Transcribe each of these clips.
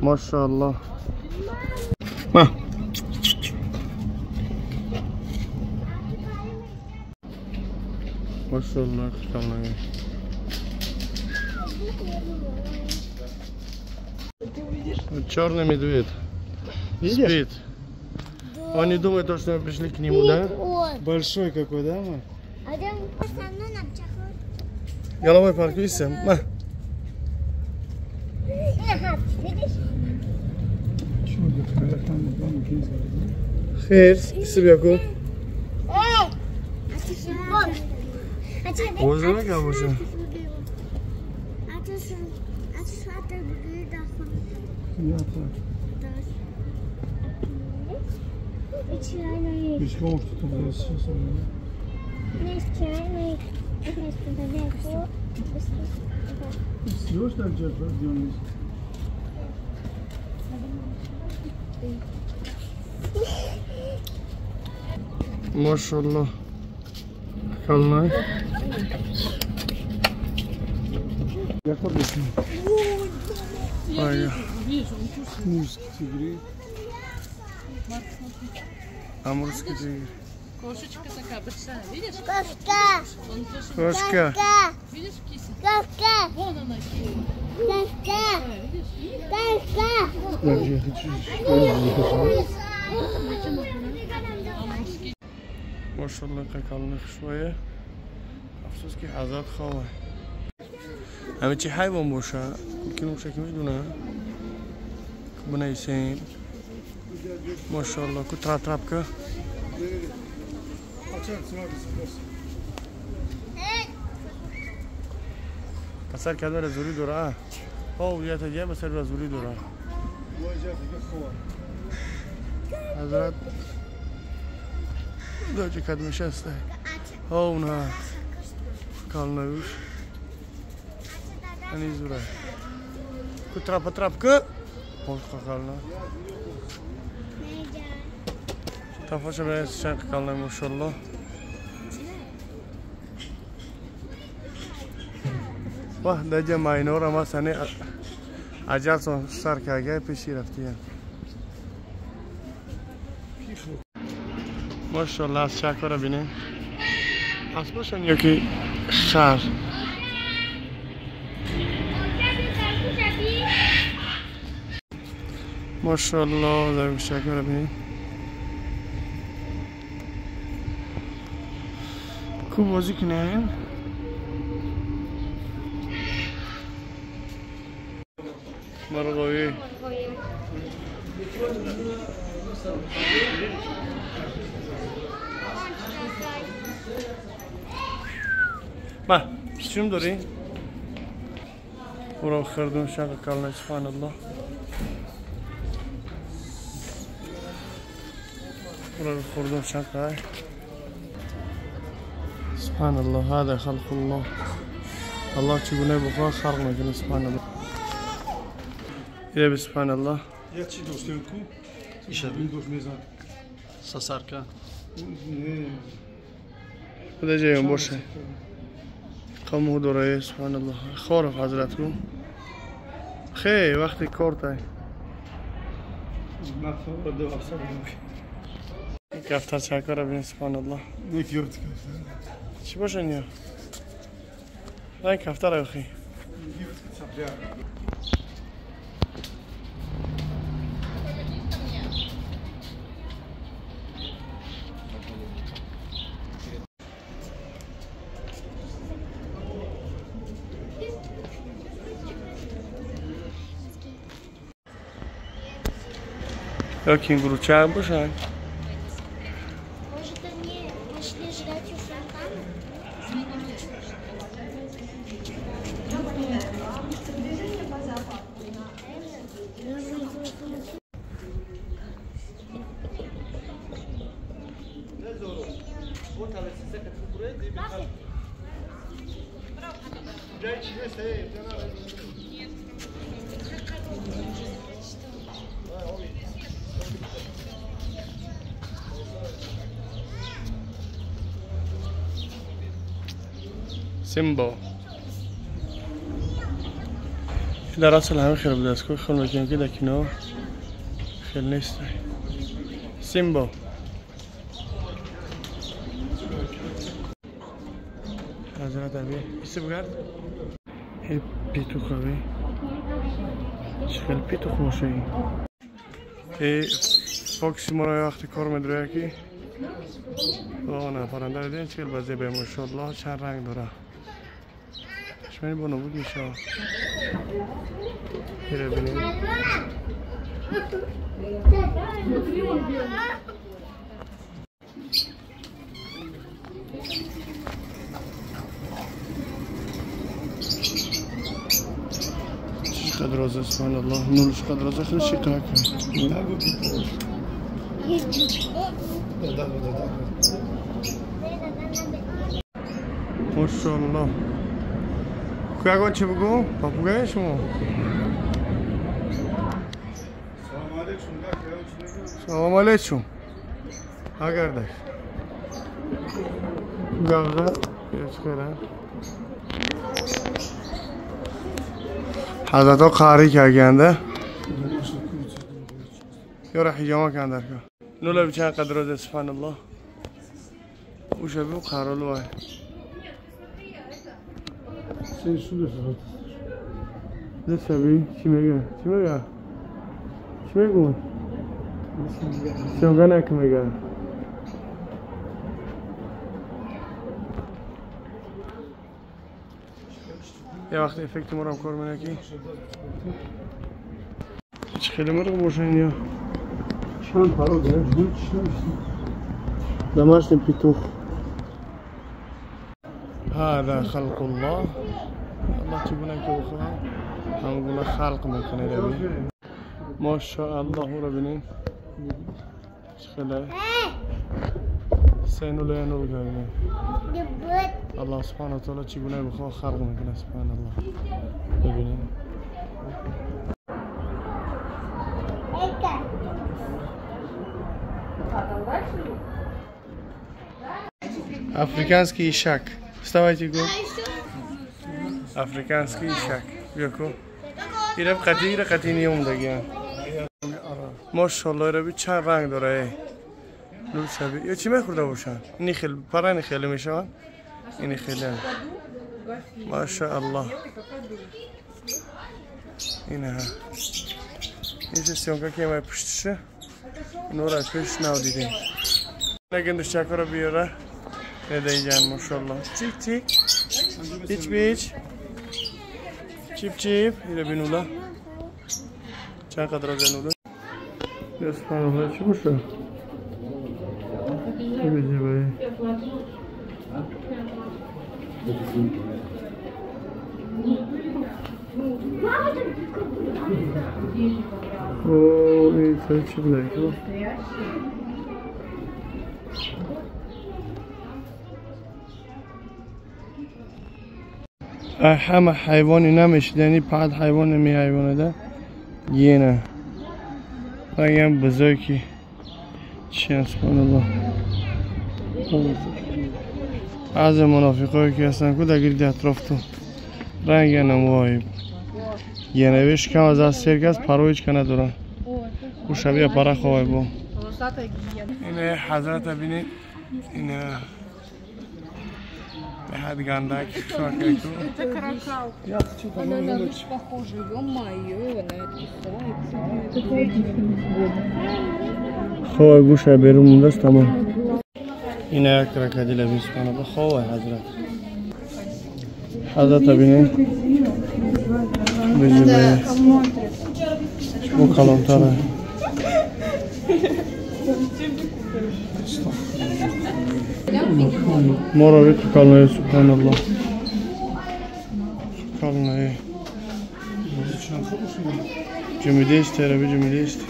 Машаллоҳ. Ма. Машаллоҳ, калонай. Черный медведь. Видишь? Спит. Он не думает, что мы пришли к нему, да? Большой какой, да, Марк? Головой паркуйся. Ма. Хейр, себе ку. Боже, Машаллоҳ. Калонай. Амурский тигр. Кошечка такая большая, видишь? Кошка. Кошка. Видишь, киса? Кошка. Вон она, киса. Кошка. Кошка. Машаллоҳ, калонай хушвоя. Афсӯс ки ҳазрат хова. Ҳаме чи ҳайвон боша? Ки нӯша ки медуна? Бинависем. Машаллоҳ, ку трап-трапка. Пасар кадора зури дора. О, я та басар зури дора. Ҳазрат дочи кадмешаста. О, на. Калнаюш. Ани зура. Ку трапа трапка. Полка кална. Тафаша бе шанк кална машаллоҳ. Вах даҷа майнора ма сане аҷал сон сар кага пеши рафтия. Машаллоҳ, аз шакора бинем. Аз бошан ёки шар. Машаллоҳ, дар шакора бинем. Ку бозӣ кунем? Марғоӣ. Ма, чим дорӣ? Уро хирдун шақа кална, субҳаналлоҳ. Уро хурдун шақа. Субҳаналлоҳ, ҳада халқуллоҳ. Аллоҳ чӣ гуна бухоҳад халқ мекунад, субҳаналлоҳ. Ире субҳаналлоҳ. Я чи доштем ку? Ишаби дош мезан. Сасарка. Куда ҷаён боша? Қаму дорае, субҳаналлоҳ. Хоров ҳазрат ку. Хей, вақти кортай. Кафтар чакора бин, субҳаналлоҳ. Чӣ бошан ё? Рай кафтар охи. Ё кенгуручак бошад? Может, они пошли жрать у фонтана? Симбо. Дар асл ҳамин хел будааст, ку хел мекунем ки дар кино хел нест. Симбо. Ҳазрат аби, иси бугард? Э петух аби. Чӣ хел петух боша ин? Э фокси моро вақти кор медроя ки на парранда дидем чӣ хел ба зебе, машоаллоҳ, чанд ранг дора. Шумани бо нобуд мешавад. Ира бинем. Чӣ қадр роза, субҳаналлоҳ, нур чӣ қадр роза, хеле шиқак. Машоаллоҳ. Ягон чӣ бугӯ? Папугае шумо? Салом алейкум. Агардаш. Гавза, чӣ ҳазрато қарӣ карданда. Ёра ҳиҷома кандар ка. Нула чанд қадр роза, субҳаналлоҳ. Ӯша бу қаролу вай. Несаби, чӣ мега? Чӣ мега? Чӣ мегӯ? Сёнга нак мега. Я вақт эффекти морам кор мена ки. Чӣ хеле мурғ боша ин ё? Чанд паро дорад, чӣ Домашний петух. هذا خلق الله. الله чӣ гуна ки бихоҳад ҳамон гуна халқ мекунад. Машааллоҳ, ӯро бинед чӣ хеле се нула нул кардем. Аллоҳ субҳанаҳу таоло чӣ гуна бихоҳад халқ мекунад, субҳаналлоҳ. Бибинед. Африканский ишак. Вставайте, го. Африканский ишак. Биё ку. Ира қати, ира қати ниём дагиям. Машаллоҳ, ира би чанд ранг дора э. Нур шаби. Ё чӣ мехӯрда бошанд? Ини хел парани хеле мешаванд. Ини хеле. Машааллоҳ. Ина. Ин съёмка ки май пуштиша. Нур аз пеш нав дидем. Нагин душчакро биёра. Недаиҷан, машаллоҳ. Чик чик. Пич пич. Чип чип. Ира бинула. Чанд қадр роза нула. Я субҳаналлоҳ, чӣ боша? Чӣ О, ин чӣ буда? Ҳама ҳайвони намешидани, фақат ҳайвон нами ҳайвонада гиена. Рангам бузой ки чиян, субҳаналлоҳ. Баъзе мунофиқое ки ҳастанд ку дар гирди атрофту ранганам вой. Гиенавиш кам аз даст серк аст, паро ҳеч ка надоранд. Ӯ шабия пара ховай бо. Ина ҳазрата бинед, ина беҳад гандак шакаку. Это каракал. Она на рысь похожа, ё-моё, она это Ховай гӯша берун мондааст, тамом. Ина як крокодил бин, субҳаналлоҳ, ховай ҳазрат. Ҳазрата бинед. Бизибе. Бу калонтара. Моро бит калои, субҳаналлоҳ. Калои. Ҷумидист, тераби ҷумидист.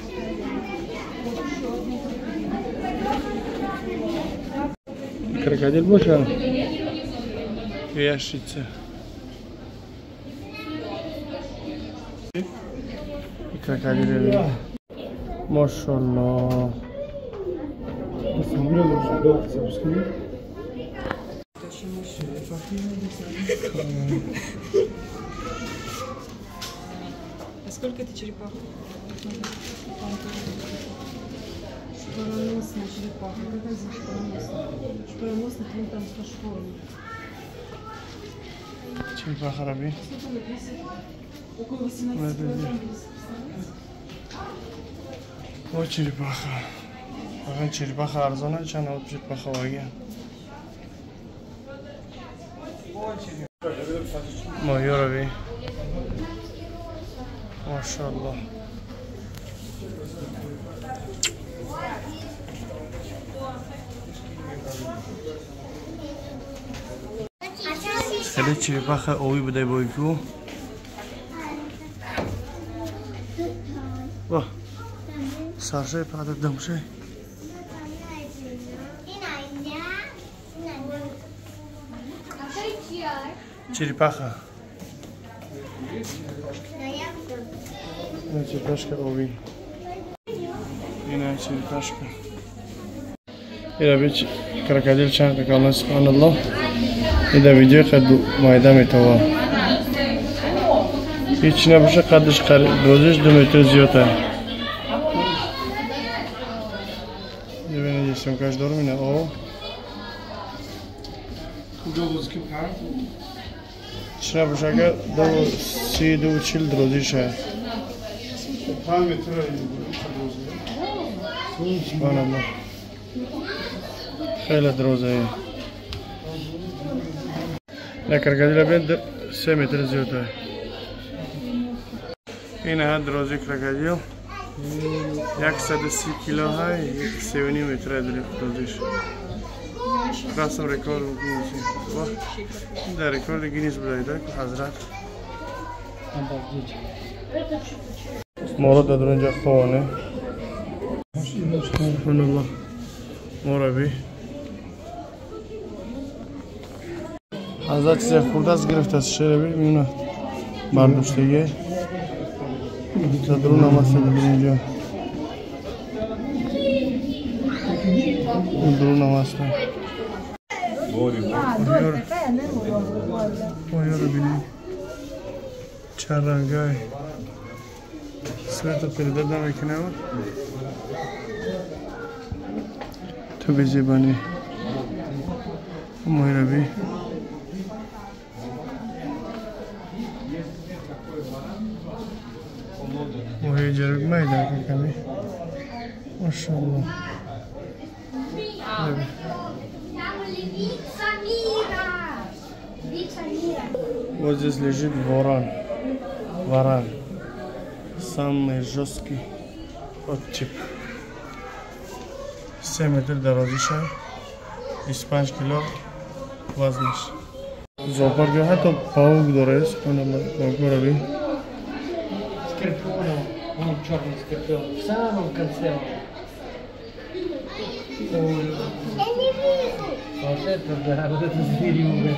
Крокодил боша? Ящица. Крокодил. Машаллоҳ. Сколько это черепах? Шпороносная черепаха. Какая здесь шпороносная? Шпороносная, вон там со шпорами. Черепаха раби. Около 18 килограмм. О, черепаха. Ага, черепаха арзона, чана вот черепаха ваги. Майорови. Машаллах. Хеле черепаха ови будай бойку. Ва. Саршай падат дамшай. Черепаха. Черепашка ови. Ина черепашка. Ира бич крокодил чанд калон субҳаналлоҳ. Ида видео қад майда метава. Ҳеч набоша қадаш дозиш 2 метр зиёд аст. Бибинед съёмкаш дорам ина о. Чӣ набоша агар 2,30-2,40 дозиш аст. 5 метр Субҳаналлоҳ. Хеле дарозае. На крокодила бин 3 метр зиёд аст. Ин ҳа дарози крокодил 130 кило ҳай, 3,5 метр дарозиш. Красом рекорд мекунем. Да рекорди Гиннес будаида ҳазрат. Моро дар инҷа ховане. Субҳаналлоҳ. Мораби. Ҳазрат чизе хурдааст гирифтааст шераби миёна бардоштагӣ. Дарун намаст дар инҷо. Дарун намаст. Оёро бинед. Чанд рангай. Света передать намекунам. То безебани. Моҳираби. Моҳи ҷаруг майда ками. Машаллоҳ. Вот здесь лежит ворон. Варан. Самый жесткий оттип. 7 метр дарозиша, 25 кило вазнаш. Зоопарк ҳатто паук дорад, субҳаналлоҳ, паукро бин. Скорпион, он черный скорпион, в самом конце он. Я не вижу. Вот это да, вот это зверюга.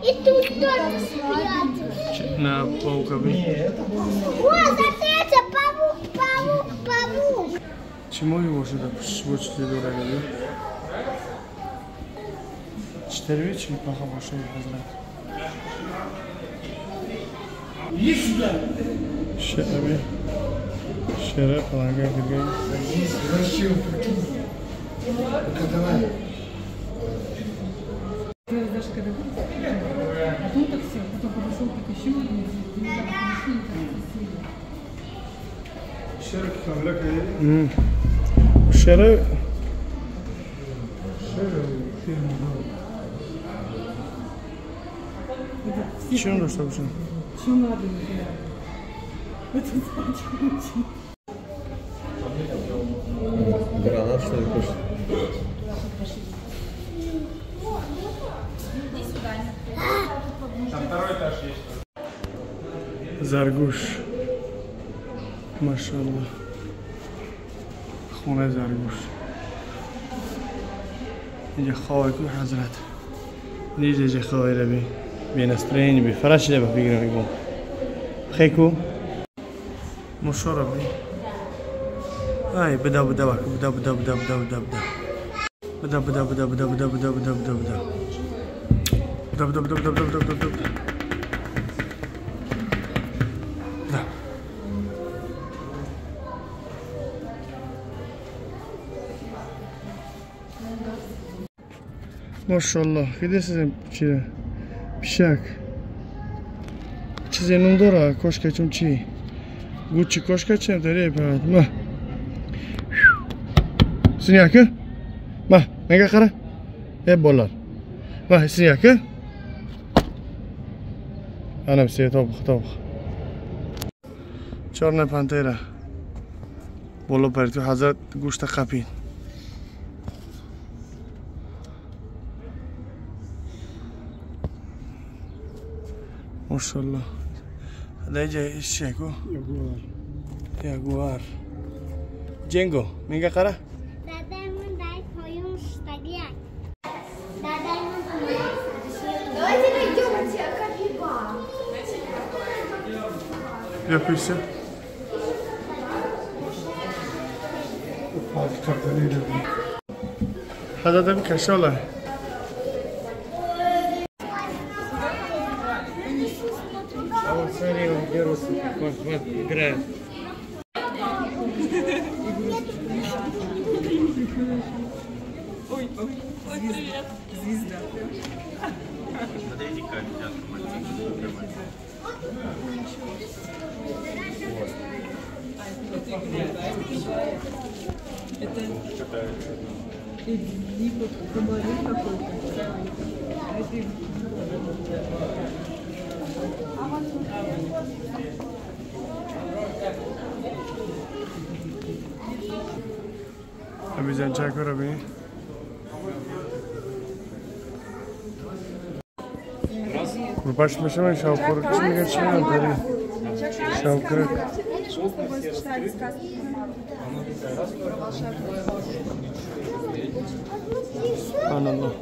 И тут тоже спрятался. На паука бин. Вот, это паук, паук, паук. Чему его сюда чизе дорад? Читари черепаха бошад ҳазрат. Шераби. Шера паланга кирган. Даже когда потом так сел, потом подошел, так еще один, Шера. Чем дошла вообще? Что надо, например? Это очень. Гранат, что ли, кушать? Там второй этаж есть. Заргуш. Машаллах. Хонаи Заргуш. Инҷа ховай ку ҳазрат. Низ инҷа ховай раби. Бе настроение, бе фараш ба фикр мекунам. Хеку. Мушора би. Ай, буда буда буда буда буда буда буда буда. Буда буда буда буда буда буда буда буда буда. Буда буда буда буда буда буда буда. Мошаллоҳ, кидесизем чи пишак. Чизе ном дора, кошка чун чи? Гуччи кошка чем таре пад. Ма. Синяка? Ма, menga qara. Ey bolalar. Ma, sinyaka? Ana все topiq, topiq. Чёрная пантера. Боло парид, ҳазрат гӯшта қапид. Мошаллоҳ. Даиҷа ишчику? Ягуар. Ҷенго, menga qara. Давайте найдем эти капибары. Я пусть. Ҳазрат кашола. А вот смотри, он дерутся, вот, вот, играют. Ой, ой, ой, привет. Звезда. Смотрите, какая обезьянка маленькая. Это либо комары какой-то. Обезьян чакура би. Курпаш мешавад, шавқурк чӣ мегӯяд, чӣ мегӯяд? Шавқурк. Помнишь, мы с тобой читали сказки про волшебную? Субҳаналлоҳ.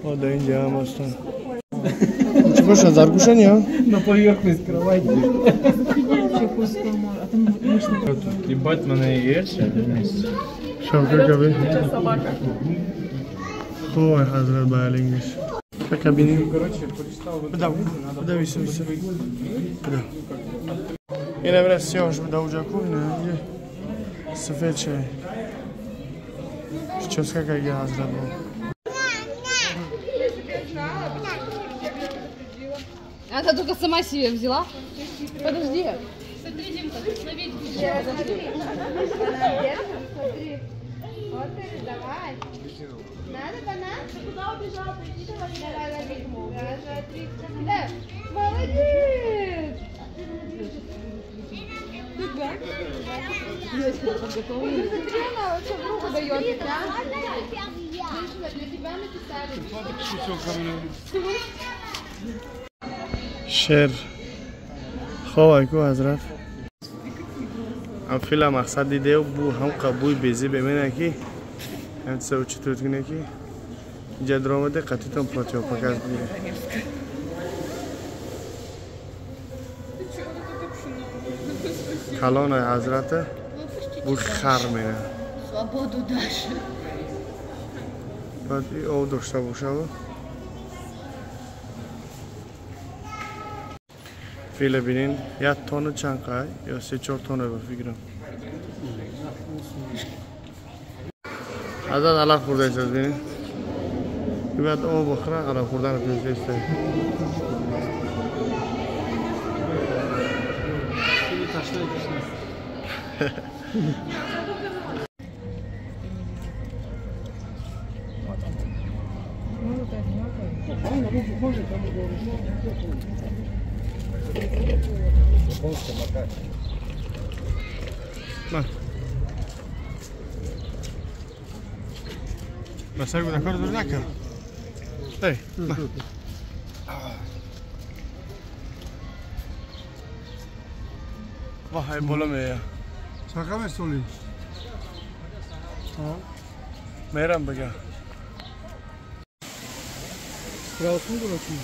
О, да инҷа ҳам ҳастанд. Чӣ бошад, заргӯшани, а? На поверхность кровати. Ебать, мене є Шавқурк аби. Ой, ҳазрат балингиш. Кабини. Буда, буда, висо, висо. Буда. Ина бира сиёҳш буда уҷаку, ина сафед чай. Чоска каги ҳазрат бо. Она только сама себе взяла. Подожди. Смотри, Димка, ловить будешь. Смотри. Вот ты, давай. Надо банан? Ты куда убежал? Иди давай, давай, лови. Раз, два, три. Да. Молодец! Смотри, она вообще в руку дает, да? Для тебя написали. Шер. Ховай ку ҳазрат. Ам фила мақсад дидеу бу ҳам қабуй безӣ бемена ки ҳам чиза учитывать куне ки инҷа даромаде қатитон противопоказ бигире. Калонаи ҳазрата буй хар мена. Свободу дашь. Баъд и об дошта бошаву. Фила бинин, як тонна чанд қай ё 3-4 тонна ба фикрам. Ҳазрат алаф хӯрда истад бинин. Баъд об бихӯра, алаф хӯрдан пеш истад. Ма сар гуда кор дур накун. Эй, ма. Ваҳай боло мея. Чака месоли? Мерам бага. Страусун дурачи.